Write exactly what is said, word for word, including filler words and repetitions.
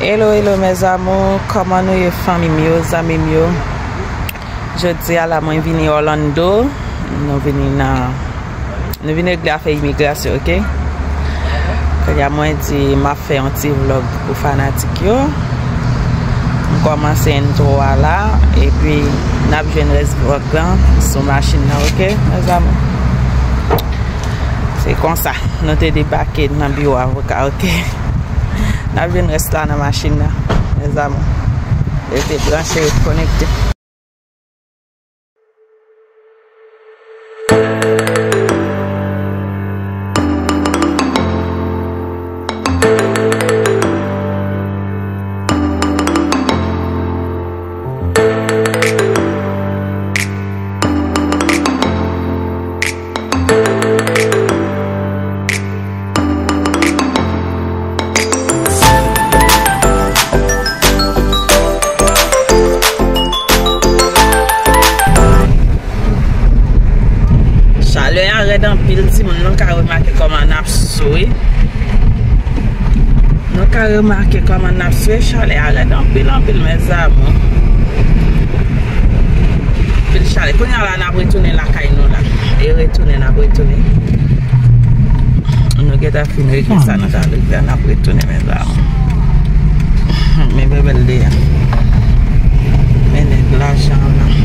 Hello, hello, mes amours, kòman nou ye, fanmi m yo, zanmi m yo? Jodi a la, mwen vini Orlando. Nou vini nan, nou vini regle afè imigrasyon, oke? Kounye a mwen di m ap fè yon ti vlog pou fanatik yo. M kòmanse entwo a la, epi n ap jwenn rès vlog lan sou machin nan, oke, mes amours? Se konsa, nou te debake nan biwo avoka, oke? N ap jwenn rès la nan machin nan, mes amours. Rete branche, rete konekte. Chalè a rèd anpil, timoun, nou ka remake kòman n ap swe. Nou ka remake kòman n ap swe, chalè a rèd anpil, anpil, mes amours. Anpil chalè. Kounye a la, n ap retounen lakay nou la. E retounen, n ap retounen. Nou gentan fin regle sa nou t al regle a, n ap retounen, mes amours. Men bèbèl deyò. Men nèg lajan an.